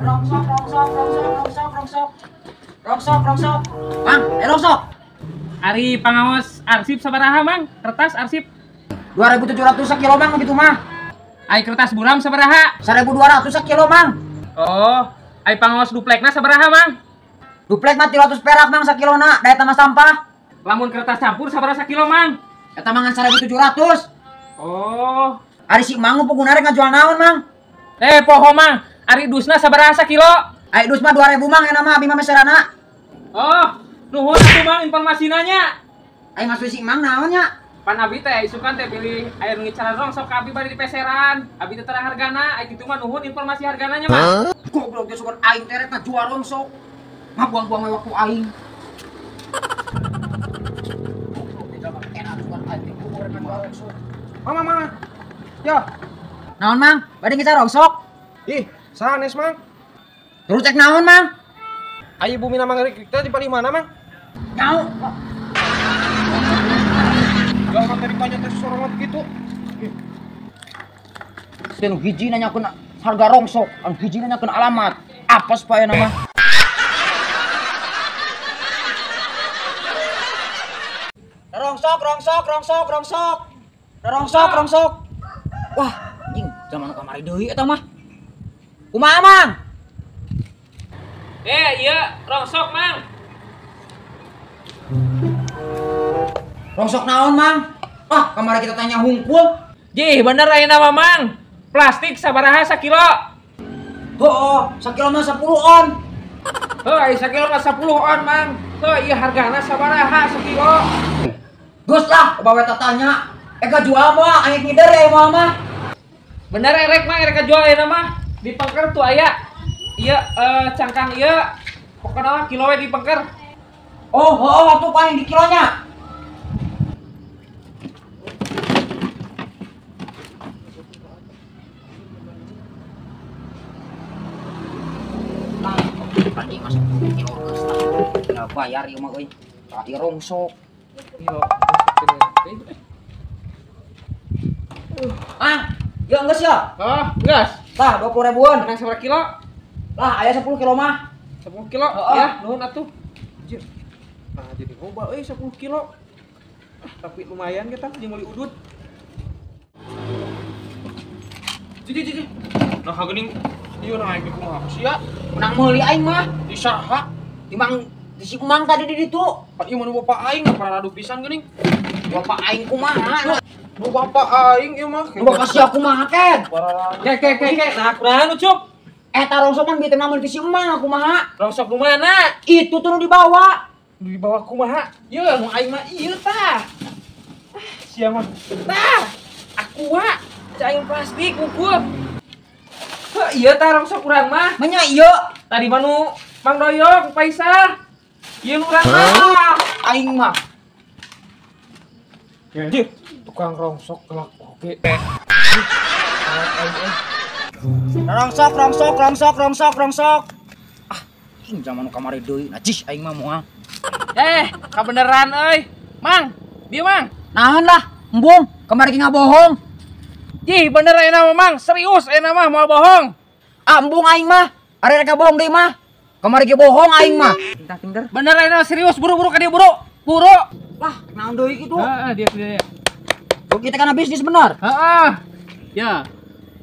Rongsok, rongsok, rongsok, rongsok, rongsok. Rongsok, rongsok. Mang, rongsok. Ari pangaos arsip sabaraha, Mang? Kertas arsip 2.700 sakilo, Mang, gitu mah. Ai kertas buram sabaraha? 1.200 sakilo, Mang. Oh, ai pangaos duplekna sabaraha, Mang? Duplek mah 300 perak, Mang, sakilona, da eta mah sampah. Lamun kertas campur sabaraha sakilo, Mang? Eta mah ngan 1.700. Oh, ari si Mang puguna rek ngajual naon, Mang? Poho, Mang. Ari dusna sabaraha sakilo? Ai dus mah 2.000, Mang, enak mah abi mah meserana. Oh, nuhun atuh, Mang, informasina nya. Ai maksud si Mang naon nya? Pan abi teh isukan teh pilih aya nu ngicaran rongsok ka abi bari dipeseran. Abi teh terang hargana, ai kitu mah nuhun informasi hargana nya, Mang. Goblok ge sugan aing teh rek ngajual rongsok. Ngabuang-buang we waktu aing. Mama, mama. Ya. Naon, Mang? Bade ngicar rongsok? Ih, sanes, Mang. Terus cek naon, Mang? Ayo bumi nama ngerik kita di paling mana, Mang? Nyau. Gak akan tadi tanya tes sorongan gitu. Teu hiji nanyakeun harga rongsok, anu hiji nanyakeun alamat. Apa supaya nama? Rongsok, rongsok, rongsok, rongsok. Rongsok, rongsok. Wah, anjing, zaman kamari deui eta mah. Kumaha, Mang? Iya, rongsok, Mang. Rongsok naon, Mang? Wah, kamari kita tanya hungkul. Jih, bener ayeuna mah, Mang. Plastik sabaraha sakilo? Heuh, sakilo mah 10 on. Heuh, ai sakilo mah 10 on, Mang. Heuh, ieu hargana sabaraha sakilo? Geus lah, bawa eta tanya. Eka jual mah, aing ngider ya moal mah. Bener erek, Mang, erek jual ayeuna mah. Di pengker tuh aya. Ieu cangkang ieu. Pokona mah kilo we di pengker. Oh, heuh atuh paling di kilonya. Tadi masuk kilo geus tah. Tinggal bayar ieu mah euy. Tadi rongsok. Yo. Ah, ya geus ya? Oh, geus. Tah 20 ribuan. Menang sabaraha kilo? Lah, aya 10 kilo mah. 10 kilo? Oh, ya, nuhun atuh. Anjir. Nah, jadi loba euy 10 kilo. Ah, tapi lumayan kita jeung meuli udut. Jadi. Nah, geuning ieu naik di kumaha sia? Menang meuli aing mah. Di saha? Di Mang, di si Umang tadi di ditu. Pan ieu mah nu bapak aing pararadu pisan geuning. Bapak aing kumaha? Nu bapak aing ieu mah. Nu bapak sia kumaha ken? Ke. Nah, kunaon Ucup? Eta rongsok mah bieu teh namun di si Umang kumaha? Rongsok nu mana? Itu tuh nu dibawa. Nu dibawa kumaha? Ieu nu aing mah ieu tah. Ah, sia mah. Tah. Aqua, cai plastik ukur. Heuh, ieu tah rongsok urang mah. Menya ieu. Tadi mah nu Mang Doyok, Paisah. Ieu nu urang mah. Aing mah. Anjir, tukang rongsok gelak oge. Rongsok, rongsok, rongsok, rongsok, rongsok. Ah, ing zaman kamari deui, najis aing mah moal. Kabeneran euy. Mang, dieu Mang. Naon lah, embung, kamari ge ngabohong. Jih, bener ayeuna mah, Mang, serius ayeuna mah moal bohong. Ah, embung aing mah. Ari rek bohong deui mah. Kamari ge bohong aing mah. Tingkah-tingkah. Bener ayeuna serius, buru-buru ka dieu buru. Buru. Lah, naon deui kitu? Heeh, dia. Oh, kita kana bisnis bener. Heeh. Ya.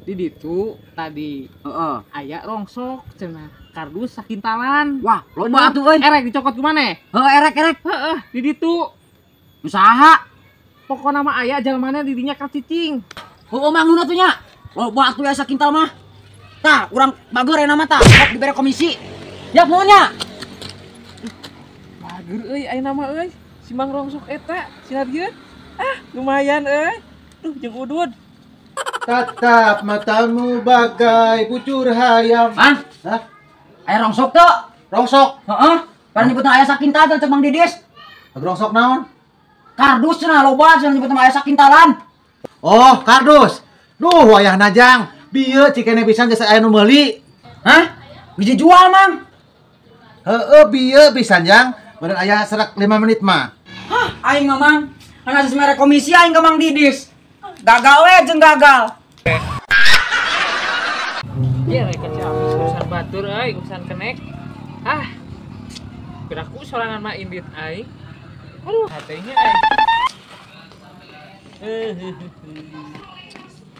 Di ditu tadi heeh, aya rongsok cenah kardus sakintalan. Wah, loba atuh euy. Erek dicokot ku maneh? Heuh, erek. Heeh, di ditu. Usaha. Pokona mah aya jalmana di dinya cicing. Heuh, Mang nu atuh nya. Loba atuh ya sakintal mah. Tah, urang bager ayeuna mah tah, sok dibere komisi. Ya nuhun nya. Bager euy ayeuna mah euy. Si Mang rongsok eta, sinarieun. Ah, lumayan euy. Duh, jeung udud. Tatap matamu bagai bucur hayam. Mang? Hah? Aya rongsok teu? Rongsok? Heeh. Pan nyebutna aya sakintal teh cek Mang Didis. Rongsok naon? Kardus cenah loba cenah nyebutna aya sakintalan. Oh, kardus. Duh, wayah najang. Bieu cikene pisan geus aya nu meuli. Hah? Geus dijual, Mang? Heeh, bieu pisan jang. Badan aya serak 5 menit mah. Hah, aing mah, Mang. Ana geus mere komisi aing ka Mang Didis. Gagal we jeung gagal. Iya, rek kecil habis urusan batur. Batur euy urusan kenek. Ah. Piraku sorangan mah indit aing. Aduh, hatenya aing.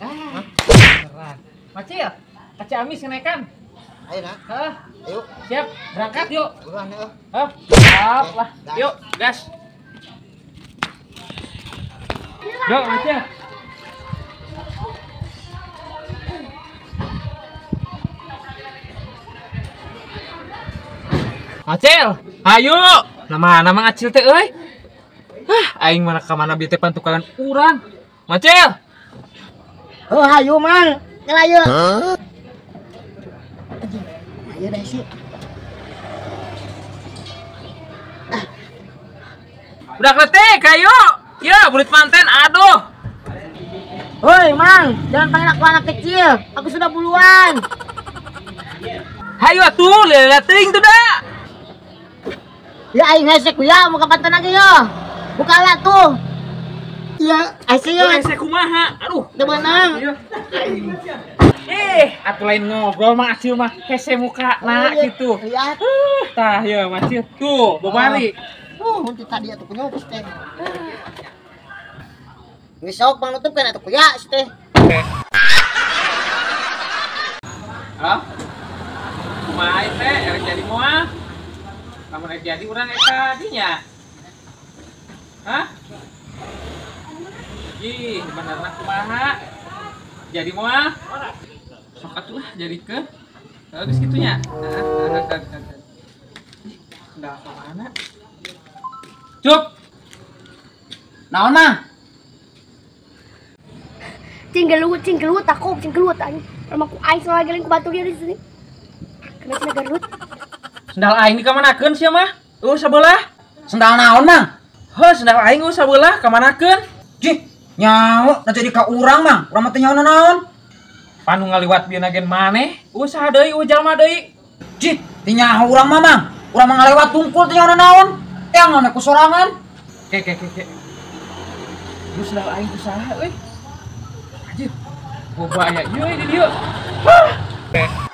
Ah, beneran. Macil, kaca amis kenekan. Ayo nah. Hah? Ayo. Siap, berangkat yuk. Buruan yuk. Hah? Siap lah. Yuk, gas. Yuk, Macil. Acil, ayo. Nama-nama Acil teh euy. Hah, aing mana ka mana bieu teh pantukangan urang. Macil. Oh, hayu Mang. Kela yeuh. Ayo deh sih. Udah kletik, ayo. Ya, burit manten, aduh. Hoi, Mang, jangan panggil aku anak kecil. Aku sudah buluan. Hayu atuh, lele teuing tuh dah. Ya aing hese ku ya, mau ke pantan lagi yo. Buka lah tuh. Ya, hese yo. Hese kumaha? Aduh, teu beunang. Atuh lain ngobrol mah Acil mah hese muka nah gitu. Iya. Tah ya Acil. Tuh, bobari. Untuk tadi atuh kunyuk teh. Geus sok bang nutup kan atuh kuya teh. Halo? Kumaha teh erek jadi moal? Lamun rek jadi urang eta dinya. Hah? Ih, benerna kumaha? Jadi moal? Sok atuh lah jadikeun. Geus kitu nya. Heeh, Sendal ka mana? Cup. Naon mah? Cinggelut aku, cinggelut anjing. Rumahku aing soalnya geling ku batur di sini. Kena cenah gelut. Sendal aing dikamanakeun sia mah? Eueuh sabelah. Sendal naon mang? Heuh, sendal aing eueuh sabelah kamanakeun? Jih, nyaho na jadi ka urang mang. Urang mah teu nyaho naon. Panu ngaliwat bieu nagen maneh, eueuh saha deui, eueuh jalma deui. Jih, teu nyaho urang mah mang. Urang mah ngalewat tungkul teu nyaho naon. Teang naon ku sorangan. Ke ke ke ke. Lu sendal aing ku saha euy? Anjir. Boba aya ieu di dieu. Hah.